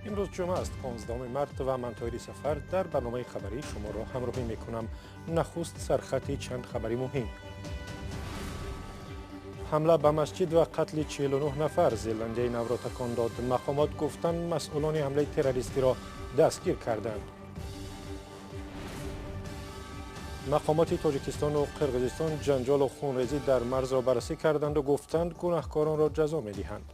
Имрӯз ҷумъа аст, 15 март, ва ман Тоҳири Сафар дар барномаи хабарӣ шуморо ҳамроҳӣ мекунам. Нахуст сархати чанд хабари муҳим. Ҳамла ба масҷид ва қатли 49 нафар Зеландияи Навро такон дод. Мақомот гуфтанд, масъулони ҳамлаи террористиро дастгир карданд. Мақомоти Тоҷикистону Қирғизистон ҷанҷолу хунрезӣ дар марзро баррасӣ карданду гуфтанд, гунаҳкоронро ҷазо медиҳанд.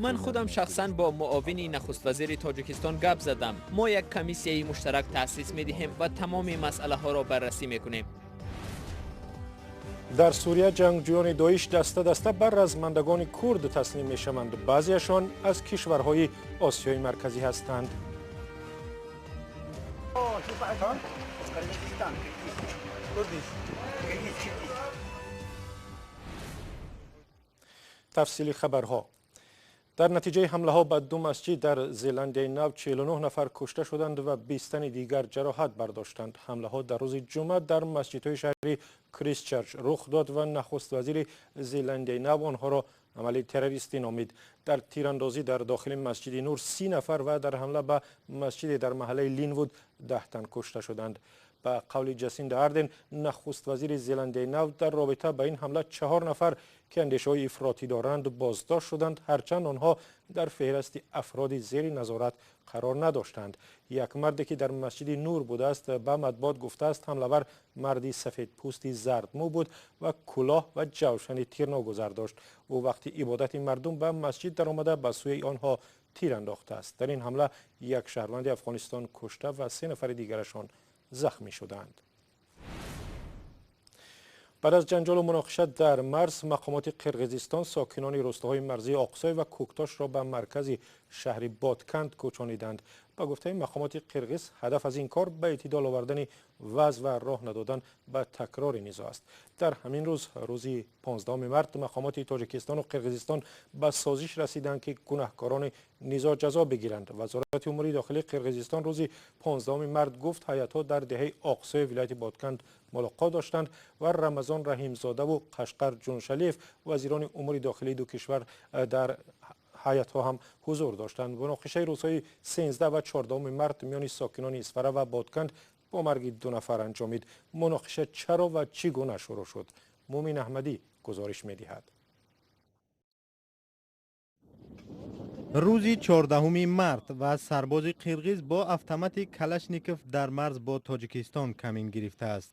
Ман худам шахсан бо муовини нахуствазири Тоҷикистон гап задам. Мо як комиссияи муштарак таъсис медиҳем ва тамоми масъалаҳоро баррасӣ мекунем. Дар Сурия ҷангҷӯёни Доиш даста даста ба размандагони курд таслим мешаванд. Баъзеашон аз кишварҳои Осиёи Марказӣ ҳастанд. Тафсили хабарҳо. Дар натиҷаи ҳамлаҳо ба ду масҷид дар Зеландияи Нав 49 нафар кушта шуданд ва 20 тани дигар ҷароҳат бардоштанд. Ҳамлаҳо дар рӯзи ҷумъа дар масҷидҳои шаҳри Кристчарч рух дод ва нахуствазири Зеландияи Нав онҳоро амали террористӣ номид. Дар тирандозӣ дар дохили масҷиди Нур 30 нафар ва дар ҳамла ба масҷиде дар маҳаллаи Линвуд 10 тан кушта шуданд. Ба қавли Ҷасинда Арден, нахуствазири Зеландияи Нав, дар робита ба ин ҳамла 4 нафар, ки андешаҳои ифротӣ доранд, боздошт шуданд, ҳарчанд онҳо дар феҳристи афроди зери назорат қарор надоштанд. Як марде, ки дар масҷиди Нур будааст, ба матбуот гуфтааст, ҳамлавар марди сафедпӯсти зардмӯ буд ва кулоҳ ва ҷавшани тирногузар дошт. Ӯ вақти ибодати мардум ба масҷид даромада, ба сӯи онҳо тир андохтааст. Дар ин ҳамла як шаҳрванди Афғонистон кушта ва 3 нафари дигарашон захмӣ шуданд. Баъд аз ҷанҷолу муноқиша дар марз, мақомоти Қирғизистон сокинони рӯстаҳои марзии Оқсой ва Кӯктошро ба маркази шаҳри Ботканд кӯчониданд. Ба гуфтаи мақомоти қирғиз, ҳадаф аз ин кор ба эътидол овардани вазъ ва роҳ надодан ба такрори низоъ аст. Дар ҳамин рӯз, рӯзи 15 март, мақомоти Тоҷикистону Қирғизистон ба созиш расиданд, ки гунаҳкорони низоъ ҷазо бигиранд. Вазорати умури дохилии Қирғизистон рӯзи 15 март гуфт, ҳайатҳо дар деҳаи Оқсои вилояти Ботканд мулоқот доштанд ва Рамазон Раҳимзодаву Қашқар Ҷуншалиев, вазирони умури дохилии ду кишвар, дар ҳайатҳо ҳам ҳузур доштанд. Муноқишаи рӯзҳои 13 ва 14 март миёни сокинони Исфара ва Ботканд бо марги 2 нафар анҷомид. Муноқиша чаро ва чӣ гуна шурӯъ шуд? Мумин Аҳмадӣ гузориш медиҳад. Рӯзи 14 март ва сарбози қирғиз бо автомати Калашников дар марз бо Тоҷикистон камин гирифтааст.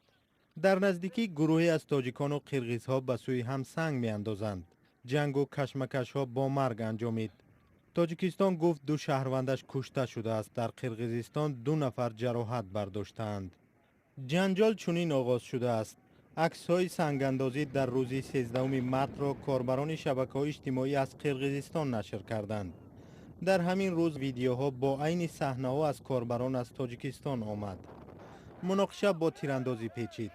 Дар наздикӣ гурӯҳе аз тоҷикону қирғизҳо ба сӯи ҳам санг меандозанд. Ҷангу кашмакашҳо бо марг анҷомид. Тоҷикистон гуфт, 2 шаҳрвандаш кушта шудааст. Дар Қирғизистон 2 нафар ҷароҳат бардоштаанд. Ҷанҷол чунин оғоз шудааст. Аксҳои сангандозӣ дар рӯзи 13 мартро корбарони шабакаҳои иҷтимоӣ аз Қирғизистон нашр карданд. Дар ҳамин рӯз видеоҳо бо айни саҳнаҳо аз корбарон аз Тоҷикистон омад. Муноқиша бо тирандозӣ печид.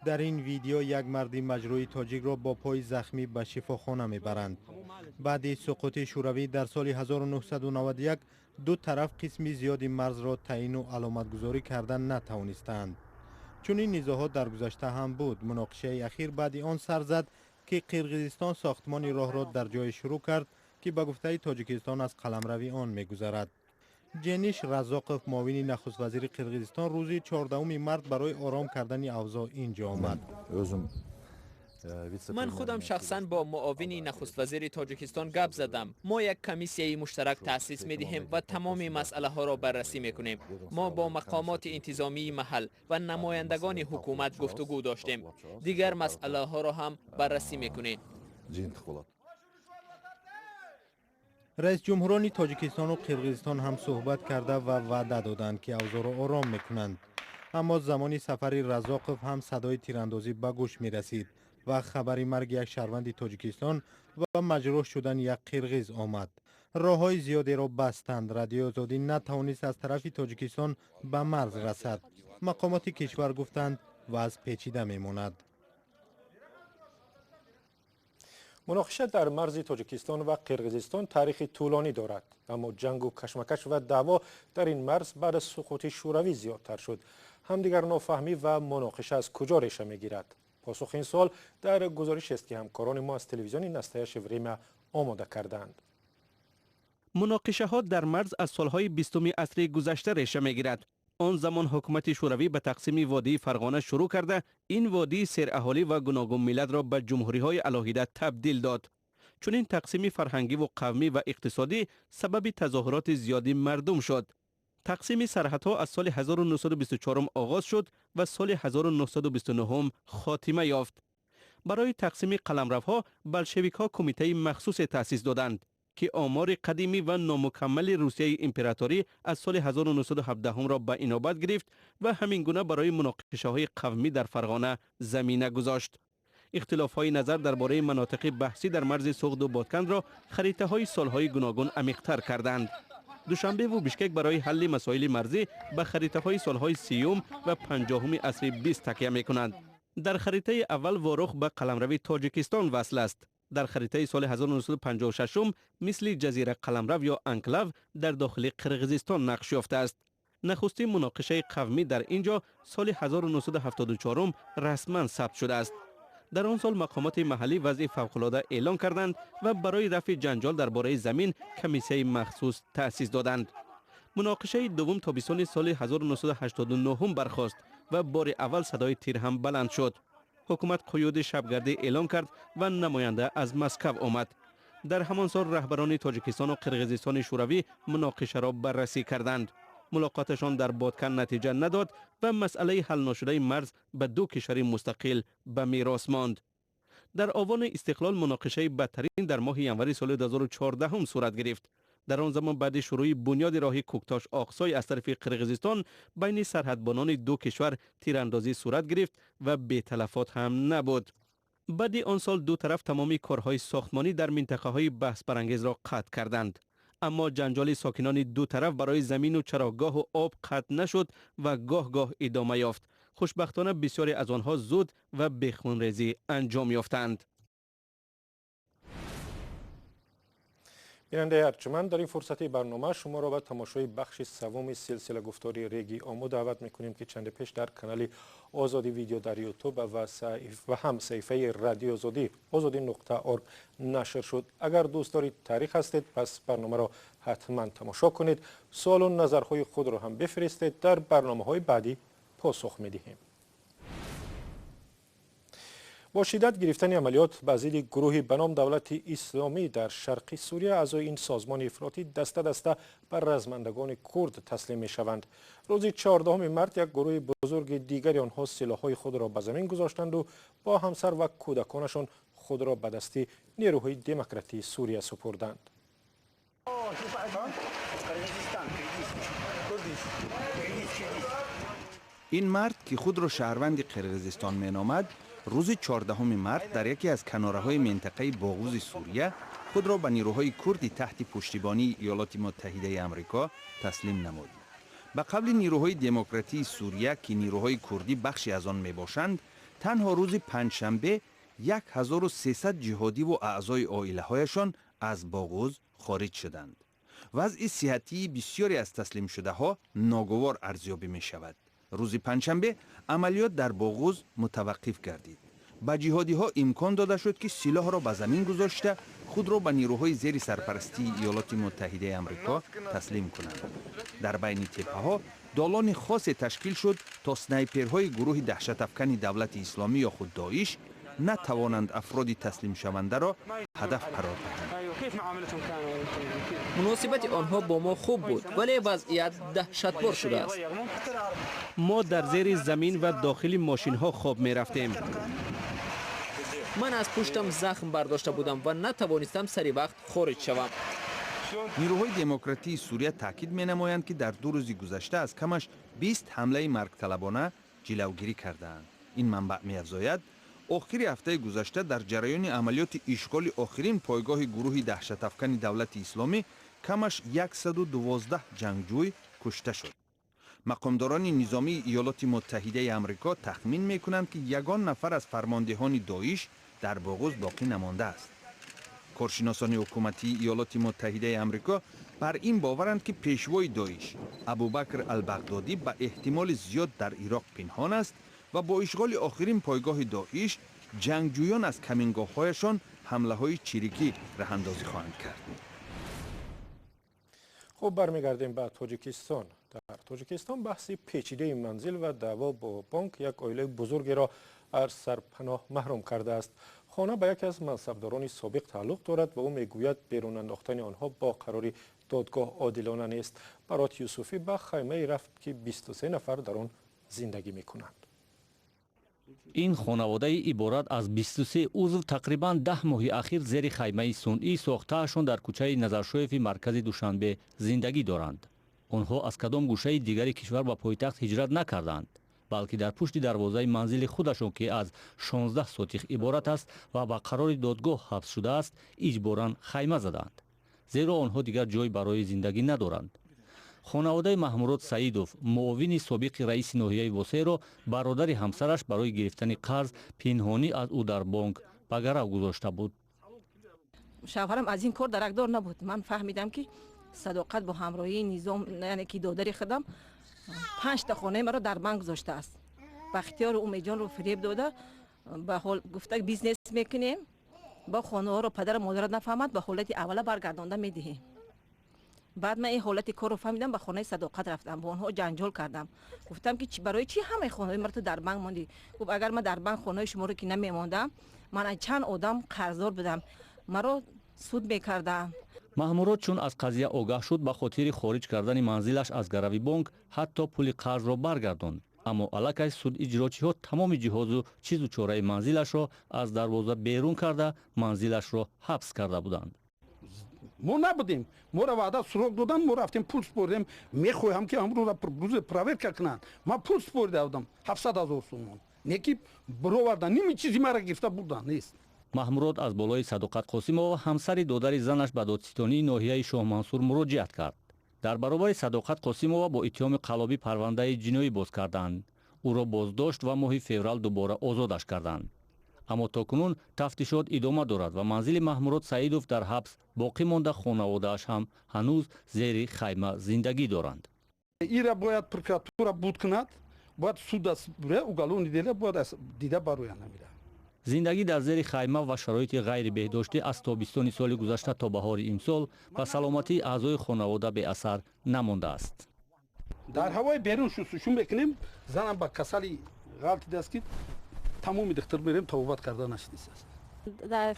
Дар ин видео як марди маҷрӯҳи тоҷикро бо пои захмӣ ба шифохона мебаранд. Баъди суқути Шӯравӣ дар соли 1991 ду тараф қисми зиёди марзро таъину аломатгузорӣ кардан натавонистанд. Чунин низоъҳо дар гузашта ҳам буд. Муноқишаи ахир баъди он сар зад, ки Қирғизистон сохтмони роҳро дар ҷое шурӯъ кард, ки ба гуфтаи Тоҷикистон аз қаламрави он мегузарад. Ҷениш Разоқов, муовини нахуствазири Қирғизистон, рӯзи 14 март барои ором кардани авзоъ инҷо омад. Ман худам шахсан бо муовини нахуствазири Тоҷикистон гап задам. Мо як комиссияи муштарак таъсис медиҳем ва тамоми масъалаҳоро баррасӣ мекунем. Мо бо мақомоти интизомии маҳал ва намояндагони ҳукумат гуфтугӯ доштем. Дигар масъалаҳоро ҳам баррасӣ мекунем. Раисҷумҳурони Тоҷикистону Қирғизистон ҳам суҳбат карда ва ваъда доданд, ки авзоъро ором мекунанд. Аммо замони сафари Разоқов ҳам садои тирандозӣ ба гӯш мерасид ва хабари марги як шаҳрванди Тоҷикистон ва маҷрӯҳ шудани як қирғиз омад. Роҳҳои зиёдеро бастанд. Радиои Озодӣ натавонист аз тарафи Тоҷикистон ба марз расад. Мақомоти кишвар гуфтанд, вазъ печида мемонад. Муноқиша дар марзи Тоҷикистон ва Қирғизистон таърихи тӯлонӣ дорад, аммо ҷангу кашмакаш ва даъво дар ин марз баъд аз суқути Шӯравӣ зиёдтар шуд. Ҳамдигар нофаҳмӣ ва муноқиша аз куҷо реша мегирад? Посухи ин суол дар гузоришест, ки ҳамкорони мо аз телевизиони Настоящее время омода кардаанд. Муноқишаҳо дар марз аз солҳои 20 асри гузашта реша мегирад. Он замон ҳукумати Шӯравӣ ба тақсими водии Фарғона шурӯъ карда, ин водии сераҳолӣ ва гуногунмиллатро ба ҷумҳуриҳои алоҳида табдил дод. Чунин тақсими фарҳангиву қавмӣ ва иқтисодӣ сабаби тазоҳуроти зиёди мардум шуд. Тақсими сарҳадҳо аз соли 1924 оғоз шуд ва соли 1929 хотима ёфт. Барои тақсими қаламравҳо болшевикҳо кумитаи махсусе таъсис доданд, ки омори қадимӣ ва номукаммали Русияи императорӣ аз соли 1917-ро ба инобат гирифт ва ҳамин гуна барои муноқишаҳои қавмӣ дар Фарғона замина гузошт. Ихтилофҳои назар дар бораи манотиқи баҳсӣ дар марзи Суғду Боткандро харитаҳои солҳои гуногун амиқтар карданд. Душанбеву Бишкек барои ҳалли масоили марзӣ ба харитаҳои солҳои 30 ва 50 асри 20 такя мекунанд. Дар харитаи аввал Ворух ба қаламрави Тоҷикистон васл аст. Дар харитаи соли 1956 мисли ҷазира қаламрав ё анклав дар дохили Қирғизистон нақш ёфтааст. Нахустин муноқишаи қавмӣ дар ин ҷо соли 1974 расман сабт шудааст. Дар он сол мақомоти маҳаллӣ вазъи фавқулода эълон карданд ва барои рафъи ҷанҷол дар бораи замин комиссияи махсус таъсис доданд. Муноқишаи дуввум тобистони соли 1989 бархост ва бори аввал садои тир ҳам баланд шуд. Ҳукумат қуюди шабгардӣ эълон кард ва намоянда аз Москав омад. Дар ҳамон сол раҳбарони Тоҷикистону Қирғизистони Шӯравӣ муноқишаро баррасӣ карданд. Мулоқоташон дар Боткан натиҷа надод ва масъалаи ҳалношудаи марз ба ду кишвари мустақил ба мерос монд. Дар овони истиқлол муноқишаи бадтарин дар моҳи январи соли 2014 сурат гирифт. Дар он замон баъди шурӯи бунёди роҳи Кӯктош Оқсой аз тарафи Қирғизистон байни сарҳадбонони ду кишвар тирандозӣ сурат гирифт ва беталафот ҳам набуд. Баъди он сол ду тараф тамоми корҳои сохтмонӣ дар минтақаҳои баҳсбарангезро қатъ карданд. Аммо ҷанҷоли сокинони ду тараф барои замину чарогоҳу об қатъ нашуд ва гоҳ-гоҳ идома ёфт. Хушбахтона бисёре аз онҳо зуд ва бехунрезӣ анҷом ёфтанд. Бинандаи арҷманд, дар ин фурсати барнома шуморо ба тамошои бахши севуми силсила гуфтори Реги Омӯ даъват мекунем, ки чанде пеш дар канали Озодӣ видео дар Ютуб ва ҳам саҳифаи Радиои Озодӣ ozodi.org нашр шуд. Агар дӯстдори таърих ҳастед, пас барномаро ҳатман тамошо кунед. Суолу назарҳои худро ҳам бифиристед, дар барномаҳои баъдӣ посух медиҳем. Бо шиддат гирифтани амалиёт ба зидди гурӯҳи ба ном Давлати Исломӣ дар шарқи Сурия, аъзои ин созмони ифротӣ даста даста ба размандагони курд таслим мешаванд. Рӯзи 14 март як гурӯҳи бузурги дигари онҳо силоҳҳои худро ба замин гузоштанду бо ҳамсар ва кӯдаконашон худро ба дасти нерӯҳои демократии Сурия супурданд. Ин мард, ки худро шаҳрванди Қирғизистон меномад, рӯзи 14 март дар яке аз канораҳои минтақаи Боғузи Сурия худро ба нирӯҳои курди таҳти пуштибонии Иёлоти Муттаҳидаи Амрико таслим намуд. Ба қавли нирӯҳои демократии Сурия, ки нирӯҳои курдӣ бахши аз он мебошанд, танҳо рӯзи панҷшанбе 1300 ҷиҳодиву аъзои оилаҳояшон аз Боғуз хориҷ шуданд. Вазъи сиҳатии бисёре аз таслимшудаҳо ногувор арзёбӣ мешавад. Рӯзи панҷшанбе амалиёт дар Боғуз мутаваққиф гардид. Ба ҷиҳодиҳо имкон дода шуд, ки силоҳро ба замин гузошта худро ба нирӯҳои зери сарпарастии Иёлоти Муттаҳидаи Амрико таслим кунанд. Дар байни теппаҳо долони хосе ташкил шуд, то снайперҳои гурӯҳи даҳшатафкани Давлати Исломӣ ё худ Доиш натавонанд афроди таслимшавандаро ҳадаф қарор диҳанд. Муносибати онҳо бо мо хуб буд, вале вазъият даҳшатбор шудааст. Мо дар зери замин ва дохили мошинҳо хоб мерафтем. Ман аз пуштам захм бардошта будам ва натавонистам сари вақт хориҷ шавам. Нирӯҳои демократии Сурия таъкид менамоянд, ки дар ду рӯзи гузашта аз камаш 20 ҳамлаи маргталабона ҷилавгирӣ кардаанд. Ин манбаъ меафзояд, охири ҳафтаи гузашта дар ҷараёни амалиёти ишғоли охирин пойгоҳи гурӯҳи даҳшатафкани Давлати Исломӣ камаш 112 ҷангҷӯй кушта шуд. Мақомдорони низомии Иёлоти Муттаҳидаи Амрико тахмин мекунанд, ки ягон нафар аз фармондеҳони Доиш дар Боғуз боқӣ намондааст. Коршиносони ҳукуматии Иёлоти Муттаҳидаи Амрико бар ин боваранд, ки пешвои Доиш Абубакр Албағдодӣ ба эҳтимоли зиёд дар Ироқ пинҳон аст ва бо ишғоли охирин пойгоҳи Доиш ҷангҷӯён аз камингоҳҳояшон ҳамлаҳои чирикӣ раҳандозӣ хоҳанд кард. Хуб, бармегардем ба Тоҷикистон. Дар Тоҷикистон баҳси печидаи манзил ва даъво бо бонк як оилаи бузургеро аз сарпаноҳ маҳрум кардааст. Хона ба яке аз мансабдорони собиқ тааллуқ дорад ва ӯ мегӯяд, берун андохтани онҳо бо қарори додгоҳ одилона нест. Барот Юсуфӣ ба хаймае рафт, ки 23 нафар дар он зиндагӣ мекунанд. Ин хонаводаи иборат аз 23 узв тақрибан 10 моҳи ахир зери хаймаи сунъӣ сохтаашон дар кӯчаи Назаршоеви маркази Душанбе зиндагӣ доранд. Онҳо аз кадом гӯшаи дигари кишвар ба пойтахт ҳиҷрат накарданд, балки дар пушти дарвозаи манзили худашон, ки аз 16 сотих иборат аст ва ба қарори додгоҳ ҳабс шудааст, иҷборан хайма заданд, зеро онҳо дигар ҷой барои зиндагӣ надоранд. Хонаводаи Маҳмурод Саидов, муовини собиқи раиси ноҳияи Восеро, бародари ҳамсараш барои гирифтани қарз пинҳонӣ аз ӯ дар бонк ба гарав гузошта буд. Шавҳарам аз ин кор даракдор набуд. Ман фаҳмидам, ки Садоқат бо ҳамроҳии Низом, яъне ки додари худам, панҷта хонаи маро дар банк гузоштааст. Бахтиёру Умедҷонро фиреб дода, ба ҳол гуфта, бизнес мекунем, бо хонаҳоро падару модарат нафаҳмад, ба ҳолати аввала баргардонда медиҳем. Баъд ман ин ҳолати корро фаҳмидам, ба хонаи Садоқат рафтам, бо онҳо ҷанҷол кардам. Гуфтам, ки барои чӣ ҳамаи хонаҳои маро ту дар банк мондӣ? Гуфт, агар ман дар банк хонаҳои шуморо ки намемондам, ман аз чанд одам қарздор будам, маро суд мекардам. Маҳмурод чун аз қазия огаҳ шуд, ба хотири хориҷ кардани манзилаш аз гарави бонк ҳатто пули қарзро баргардонд, аммо аллакай судиҷрочиҳо тамоми ҷиҳозу чизу чораи манзилашро аз дарвоза берун карда, манзилашро ҳабс карда буданд. Мо набудем, моро ваъда срок додан, мо рафтем, пул спордем. Мехоҳам, ки ҳамрӯза рӯзе проверка кунанд. Ман пул спорида будам, 700 000 сомон, не ки бировардан, ними чизи мара гирифта бурдан нест. Маҳмурод аз болои Садоқат Қосимова, ҳамсари додари занаш, ба додситонии ноҳияи Шоҳмансур муроҷиат кард. Дар баробари Садоқат Қосимова бо иттиҳоми қаллобӣ парвандаи ҷиноӣ боз карданд, ӯро боздошт ва моҳи феврал дубора озодаш карданд. Аммо то кунун тафтишот идома дорад ва манзили Маҳмурод Саидов дар ҳабс боқӣ монда, хонаводааш ҳам ҳанӯз зери хайма зиндагӣ доранд. Ира бояд прокуратура буд кунад, бояд суд уголовный дела бояд дида бароянд амира. Зиндагӣ дар зери хайма ва шароити ғайрибеҳдоштӣ аз тобистони соли гузашта то баҳори имсол ба саломатии аъзои хонавода беасар намондааст. Дар ҳавои берун шустушӯ мекунем. Занам ба касали ғалтидааст, ки тамоми духтур мерем, табобат карда нашидистааст.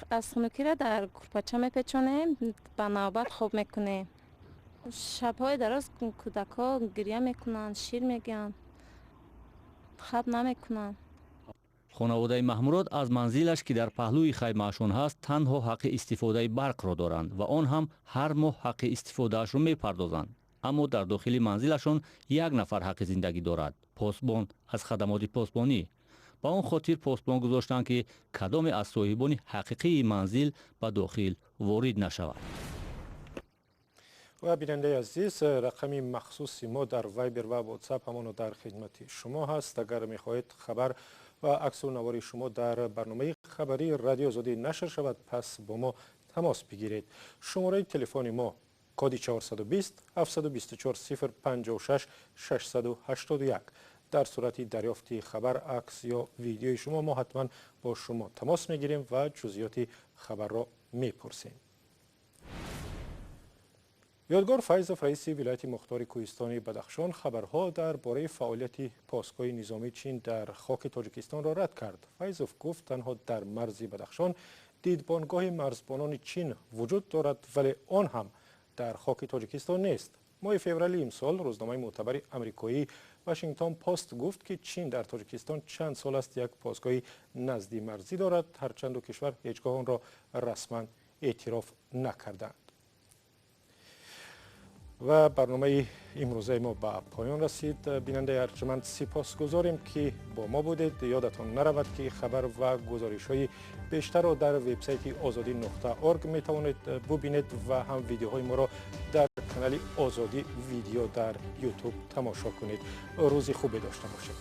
Аз хунукира дар курпача мепечонем, ба навбат хоб мекунем. Шабҳои дароз кӯдакҳо гиря мекунанд, шир мегӯянд, хаб намекунанд. Хонаводаи Маҳмурод аз манзилаш, ки дар паҳлӯи хаймаашон ҳаст, танҳо ҳаққи истифодаи барқро доранд ва он ҳам ҳар моҳ ҳаққи истифодаашро мепардозанд. Аммо дар дохили манзилашон як нафар ҳаққи зиндагӣ дорад: посбон аз хадамоти посбонӣ. Ба он хотир посбон гузоштанд, ки кадоме аз соҳибони ҳақиқии манзил ба дохил ворид нашавад. Ва бинандаи азиз, рақами махсуси мо дар Вайбер ва Ватсап ҳамоно дар хидмати шумо ҳаст. Агар мехоҳед хабар ва аксу навори шумо дар барномаи хабарии Радио Озодӣ нашр шавад, пас бо мо тамос бигиред. Шумораи телефони мо: коди 420 724 056 681. Дар сурати дарёфти хабар, акс ё видеои шумо мо ҳатман бо шумо тамос мегирем ва ҷузъиёти хабарро мепурсем. Ёдгор Файзов, раиси вилояти мухтори кӯҳистони Бадахшон, хабарҳо дар бораи фаъолияти постгоҳи низомии Чин дар хоки Тоҷикистонро рад кард. Файзов гуфт, танҳо дар марзи Бадахшон дидбонгоҳи марзбонони Чин вуҷуд дорад, вале он ҳам дар хоки Тоҷикистон нест. Моҳи феврали имсол рӯзномаи мӯътабари амрикоӣ Вашингтон Пост гуфт, ки Чин дар Тоҷикистон чанд сол аст як постгоҳи наздимарзӣ дорад, ҳарчанд ду кишвар ҳеҷгоҳ онро расман эътироф накарданд. Ва барномаи имрӯзаи мо ба поён расид. Бинандаи арҷманд, сипосгузорем, ки бо мо будед. Ёдатон наравад, ки хабар ва гузоришҳои бештарро дар вебсайти озодӣ.орг метавонед бубинед ва ҳам видеоҳои моро дар канали Озодӣ Видео дар Ютуб тамошо кунед. Рӯзи хубе дошта бошед.